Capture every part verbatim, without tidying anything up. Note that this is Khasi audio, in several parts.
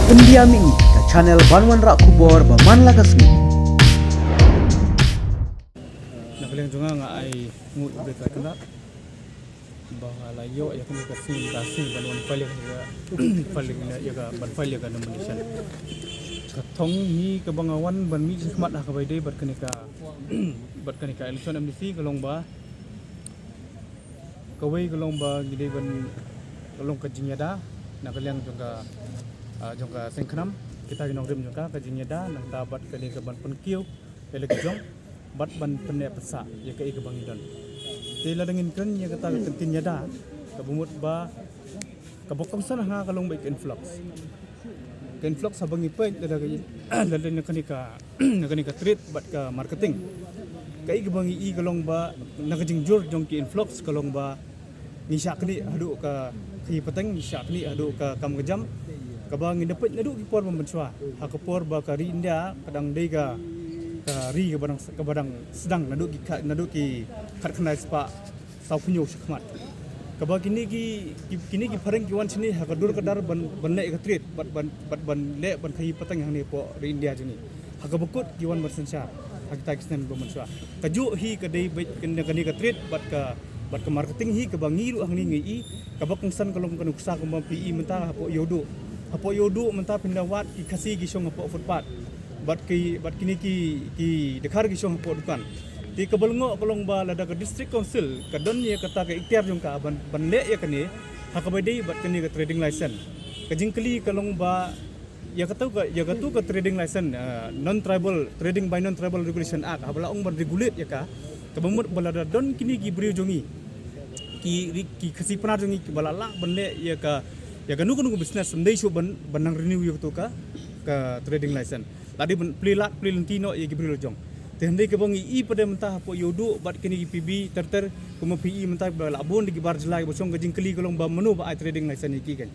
India Mih, ka channel ban wanrah khubor ba man la ka sngi. Na ka liang jong nga nga ai nguh ïa ka kynrad ba nga la ïoh ïa kane ka sngi, ka sngi ban wan file ïa ka, file ïa ka, ban file ïa ka nomination. Ka thong hi kaba nga wan ban mih shakhmat ha kaba ïadei bad kane ka, bad kane ka election M D C ka long ba kawei ka long ba ngi dei ban, ka long ka jingïada na ka liang jong ka, ah, jong ka seng khnam, kita ki nongrim jong ka, ka jingïada nangta bad kane ka ban pynkiew ïa la ki jong bad ban pynneh pynsah ïa kaei kaba ngi don. Te lada ngin kren ïa kata ka kyntien ïada, kaba mut ba kaba kongsan ha nga ka long ba ka influx. Ka influx haba ngi peit lada ka, lada na kane ka, na kane ka trade bad ka marketing. Kaei kaba ngi i ka long ba na ka jingjur jong ki influx ka long ba ngi shah knieh haduh ka khaïi pateng, ngi shah knieh haduh ka kam ka jam. Kaba ngi da peit naduh ki por ba mynshuwa ha ka por ba ka ri India ka dang dei ka, ka ri kaba dang, kaba dang sdang naduh ki kha-, naduh ki khatkhyndai spah sawphew hynñiew shakhmat. Kaba kine ki, ki, kine ki phareng ki wan shane ha ka dur ka dar ban, ban leh ka trade bad ban, bad ban leh ban khaïi pateng hangne hapoh ri India jong ngi. Ha kaba kut ki wan ban synshar ha kita ki snem ba mynshuwa. Kajuh hi ka dei beit kane, kane ka trade bad ka, bad ka marketing hi kaba ngi ruh hangne ngi i. Kaba kongsan ka long ka nuksa kumba phi i mynta hapoh Ïewduh. Hapoh Ïewduh mynta phin da wad ki Khasi ki shong hapoh footpath bad ki, bad kine ki, ki Dkhar ki shong hapoh dukan. Te kaba lyngngoh ka long ba lada ka District Council ka don ïa kata ka iktiar jong ka ban, ban leh ïa kane ha kaba ïadei bad kane ka trading license. Ka jingkylli ka long ba ïa katu ka, ïa katu ka trading license, ah, non tribal, trading by non tribal regulation act, haba la ong ban regulate ïa ka, kaba mut ba lada don kine ki briew jong ngi, ki ri-, ki Khasi Pnar jong ngi kiba la lah ban leh ïa ka, ïa kano kano ka business, ym dei shuh ban, ban nang renew ïa katu ka, ka trading license. La dei ban plie lad plie lynti noh ïa ki briew la jong. Te hynrei kaba ngi i pat de mynta hapoh Ïewduh bad kine ki P B ter ter, kumba phi i mynta ba la bun de ki bar jylla kiba shong, ka jingkylli ka long ba mano ba ai trading license ïa ki kan.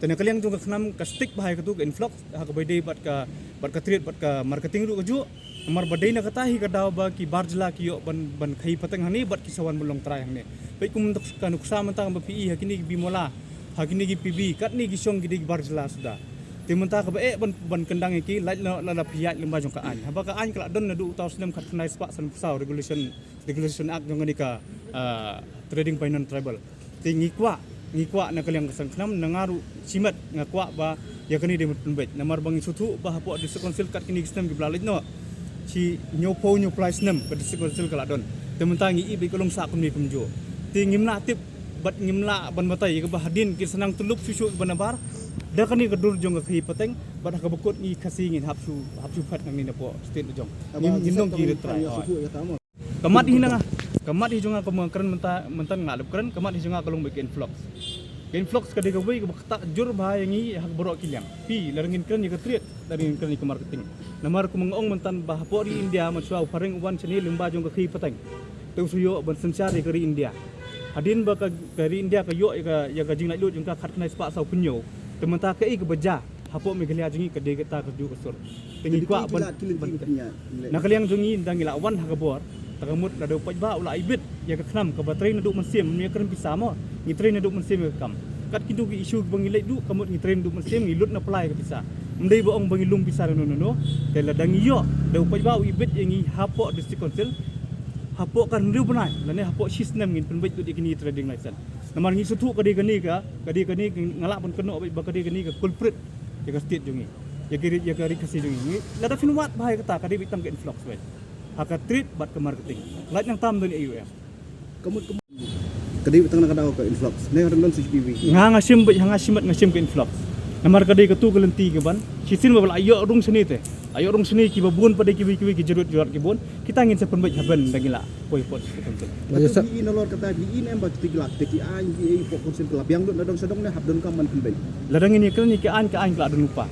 Te na ka liang jong ka khnam ka stick ba ha ïa katu ka influx ha kaba ïadei bad ka, bad ka trade bad ka marketing ruh kajuh. Namar ba dei na kata hi ka daw ba ki bar jylla ki ïoh ban, ban khaïi pateng hangne bad ki sa wan ban long trai hangne. Peit kum ka nuksa mynta ba phi i ha kine ki Bimala, ha kine ki P B, katne ki shong ki dei ki bar jylla suda. Te mynta kaba eh ban, ban kyndang ïa ki, lait la, la, la phi ïaid lyngba jong ka aiñ. Haba ka aiñ ka la don naduh uta u snem khatkhyndai spah sanphew saw, regulation, regulation act jong kane ka, ah, trading by non tribal. Te ngi kwah, ngi kwah na ka liang ka seng khnam, na nga ruh shimet nga kwah ba ïa kane dei ban pynbeit. Namar ba ngi sngewthuh ba hapoh District Council kat kine ki snem kiba la leit noh, shi hynñiewphew hynñiewphew lai snem ka District Council ka la don. Te mynta ngi i ba ka long sah kumne kumjuh. Te ngim lah tip bad ngim lah ban batai ïa kaba hadien ki sa nang tyllup shuh shuh kiba nabar da kane ka dur jong ka khaïi pateng, bad ha kaba kut ngi Khasi ngin hap shu, hap shu phet nangne napoh state la jong. Ngim, ngim don ki rit trai. Ka mat hi na nga, ka mat hi jong nga, ka mut kren mynta, mynta nga leh kren, ka mat hi jong nga ka long ba ka influx. Ka influx ka dei kawei kaba ktah jur bha ïa ngi ha baroh ki liang. Phi, lada ngin kren ïa ka trade, lada ngin kren ïa ka marketing. Namar kumba nga ong mynta ba hapoh ri India mynshuwa u phareng u wan shane lyngba jong ka khaïi pateng. Te u sa ïoh ban synshar ïa ka ri India. Hadien ba ka, ka ri India ka ïoh ïa ka, ïa ka jinglaitluid jong ka khatkhyndai spah sawphew hynñiew. Te mynta kaei kaba jia hapoh Meghalaya jong ngi ka dei kata kajuh ka sur. Te ngi kwah ban, ban, na ka liang jong ngi ynda ngi la wan ha ka bor, te ka mut lada u paidbah u la ibit ïa ka khnam kaba trei naduh mynsiem, ym ïa kren pisa mo, ngi trei naduh mynsiem ïa ka kam. Kat kito ki issue kiba ngi leit duh, ka mut ngi trei naduh mynsiem, ngi lut na pla ïa ka pisa. Ym dei ba ong ba ngi lum pisa da no no no. Te lada ngi ïoh da u paidbah u ibit ïa ngi hapoh District Council, hapoh ka hynriew bnai lane hapoh shi snem ngin pynbeit lut ïa kine ki trading license. Namar ngi sngewthuh ka dei kane ka, ka dei kane ka, nga lah ban kynnoh ba ka dei kane ka culprit ïa ka state jong ngi, ïa ka ri, ïa ka ri Khasi jong ngi. Lada phin wad bha ïa kata, ka dei beit tang ka influx beit ha ka trade bad ka marketing. Lait nangta ym don ei ei. Ka mut, ka mut ka dei beit tang na ka daw ka influx. Ne ka dang don C C T V. Nga, nga shim beit, nga shim beit, nga shim ka influx. Namar ka dei katu ka lynti ka ban shisien ba la ïoh rung shane te. La ïoh rung shane kiba bun pat de kiwei kiwei ki jurut jurut ki bun. Kita ngin sa pynbeit haben da ngi la poi hapoh District Council. Ba ïa sa. Ki i nalor kata ki i ne em ba ki la, ki aiñ ki i hapoh Council ki la biang lut na dong sha dong ne hap donkam ban pynbeit. Lada ngin ïa kren ïa ki aiñ, ki aiñ ki la don lypa.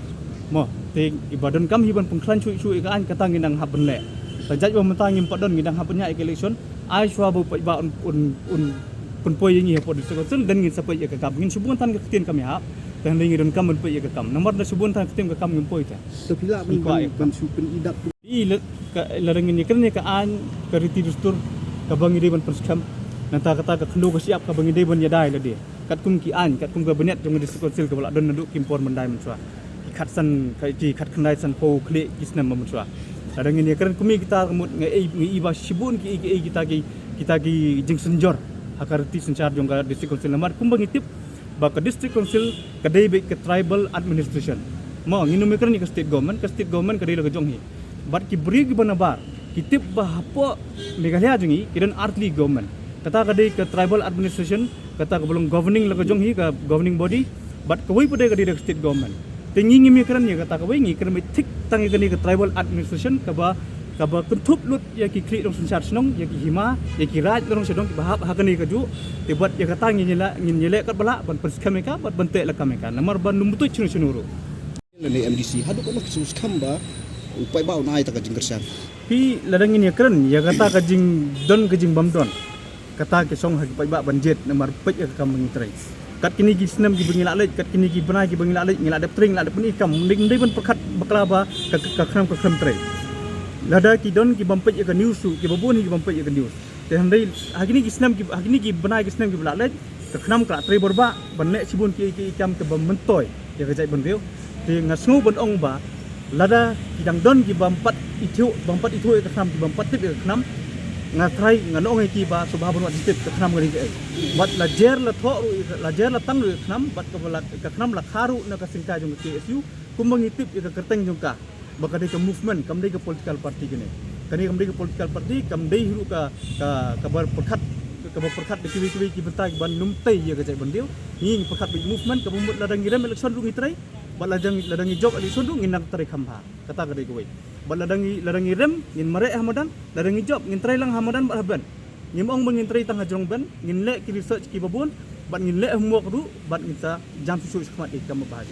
Mo, te iba donkam hi ban pynkhlaiñ shuh shuh ïa ki aiñ kata ngin dang hap ban leh. Te jait ba mynta ngim pat don, ngin dang hap ban ïaid ïa ka election. Ai shuwa ba u paidbah un, un, un pynpoi ïa ngi hapoh District Council, then ngin sa peit ïa ka kam. Ngin shu bun than ka ktien kam ïahap. Te hynrei ngi donkam ban peit ïa ka kam. Namar da shu bun than ka ktien ka kam ngim poi te. Te phi lah ban, ban, ban shu pynïadap. I la, ka, lada ngin ïa kren ïa ka aiñ, ka riti dustur kaba ngi dei ban pynskhem. Nangta kata ka khyndew ka shyiap kaba ngi dei ban ïada ïa lade. Katkum ki aiñ, katkum ka bynïat jong ka District Council kaba la don naduh ki por ban dei mynshuwa. Ki khatsan, khatkhyndai sanphew khlieh ki snem ba mynshuwa. Lada ngin ïakren kumne kita ka mut nga ïohi, nga ïohi ba shibun ki, ki, kita ki, kita ki jingsynjor ha ka riti synshar jong ka District Council namar kumba ngi tip ba ka District Council ka dei beit ka tribal administration. Mo, ngin ym ïakren ïa ka state government, ka state government ka dei la ka jong hi. Bad ki briew kiba nabar ki tip ba hapoh Meghalaya jong ngi ki don artylli government. Kata ka dei ka tribal administration, kata kaba long governing la ka jong hi, ka governing body. Bad kawei pat de ka dei da ka state government. Te ngi ngim ïakren ïa kata kawei, ngi kren beit thik tang ïa kane ka tribal administration kaba, kaba kynthup lut ïa ki khlieh nongsynshar shnong, ïa ki hima, ïa ki raid nongshnong kiba hap ha kane kajuh. Te bad ïa kata ngin ïaleh, ngin ïaleh katba lah ban pynskhem ïa ka bad ban teh lakam ïa ka namar ban ym butuit shano shano ruh. Lane M D C haduh katno ki sngewskhem ba u paidbah un ai ïa ka jingkyrshan? Phi, lada ngin ïakren ïa kata ka jingdon ka jingbymdon, kata ka shong ha ki paidbah ban jied namar peit ïa ka kam ba ngi trei. Kat kine ki snem kiba ngi la leit, kat kine ki bnai kiba ngi la leit, ngi la dep trei, ngi la dep pyni kam, ym dei, ym dei ban pyrkhat bakla ba ka, ka, ka khnam ka khlem trei. Lada ki don ki bym peit ïa ka news ruh, kiba bun hi ki bym peit ïa ka news. Te hynrei ha kine ki snem ki, ha kine ki bnai ki snem kiba la leit, ka khnam ka la trei bor bha ban leh shibun ki, ki kam kiba myntoi ïa ka jaitbynriew. Te nga sngew ban ong ba lada ki dang don ki bym pat ithuh, bym pat ithuh ïa ka khnam, ki bym pat tip ïa ka khnam, nga trai, ngan ong ïa ki ba sngewbha ban wad tip ka khnam ka dei kaei. Bad la jer la thoh ruh, la jer la tang ruh ïa ka khnam, bad kaba la, ka khnam la kha ruh na ka syngkai jong ka K S U, kumba ngi tip ïa ka kyrteng jong ka ba ka dei ka movement, kam dei ka political party kane. Kane kam dei ka political party, kam dei hi ruh ka, ka, kaba pyrkhat, kaba pyrkhat da kiwei kiwei ki bynta kiban ym tei ïa ka jaitbynriew. Ngi, ngi pyrkhat beit movement, kaba mut lada ngi rem election ruh ngi trei, bad lada ngi, lada ngi jop election ruh ngin nang trei kham bha. Kata ka dei kawei. Bad lada ngi, lada ngi rem, ngin mareh ha madan, lada ngi jop, ngin trei lang ha madan bad ha bench. Ngim ong ba ngin trei tang ha jrong bench, ngin leh ki research kiba bun, bad ngin leh homework ruh, bad ngin sa jam shuh shuh shakhmat ïa ki kam ba bha.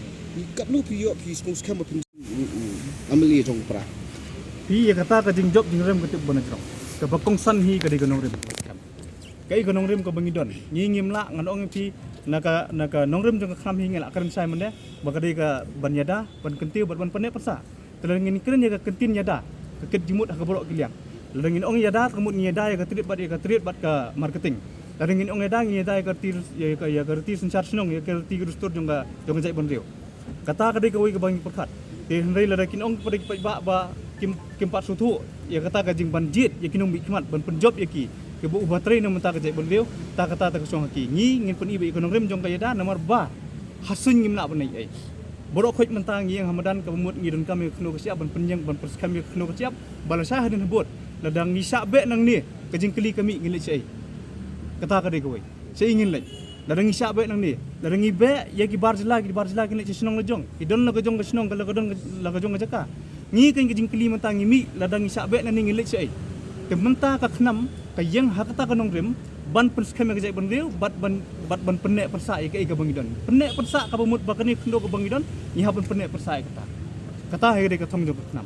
Katno phi ïoh, phi sngewskhem ba phin, mm, mm, M L A jong u Prah? Phi, ïa kata ka jingjop jingrem ka tip ba na jrong. Kaba kongsan hi ka dei ka nongrim. Kaei ka nongrim kaba ngi don. Ngi ngim lah, ngan ong ïa phi, na ka, na ka nongrim jong ka khnam hi ngi la kren shai mynne ba ka dei kaban ïada, ban kyntiew bad ban pynneh pynsah. Te lada ngin kren ïa ka kyntien ïada, ka kit jingmut ha ka baroh ki liang. Lada ngin ong ïada, ka mut ngin ïada ïa ka Triad bad, ïa ka Triad bad ka marketing. Lada ngin ong ïada, ngin ïada ïa ka riti, ïa ka, ïa ka riti synshar shnong, ïa ka riti ka dustur jong ka, jong ka jaitbynriew. Kata ka dei kawei kaba ngi pyrkhat. Te hynrei lada kin ong pat ki paidbah ba kim, kim pat sngewthuh ïa kata ka jingban jied ïa ki nongmihkhmat ban pynjop ïa ki, kiba uba trei na ka bynta ka jaitbynriew, ta kata ta ka shong ha ki. Ngi ngin pyni beit ïa ka nongrim jong ka ïada namar ba ha suiñ ngim lah ban ai ei. Baroh khoit mynta ngi ïeng ha madan kaba mut ngi donkam ïa ka khyndew ka shyiap ban pynïeng ban pynskhem ïa ka khyndew ka shyiap, ba lashai hadien habud lada ngi shah beh nangne, ka jingkylli ka mih, ngin leit shaei? Kata ka dei kawei. Shaei ngin leit? Lada ngi shah beh nangne, lada ngi beh ïa ki bar jylla, ki bar jylla kin leit sha shnong la jong, ki don la ka jong ka shnong, ka la ka don la ka jong ka jaka. Ngi, ka jingkylli mynta ngi mih, lada ngi shah beh nangne ngin leit shaei? Te mynta ka khnam ka ïeng ha kata ka nongrim ban pynskhem ïa ka jaitbynriew bad ban, bad ban pynneh pynsah ïa kaei kaba ngi don. Pynneh pynsah kaba mut ba kane ka khyndew kaba ngi don ngi hap ban pynneh pynsah ïa kata. Kata hi ka dei ka thong jong ka khnam.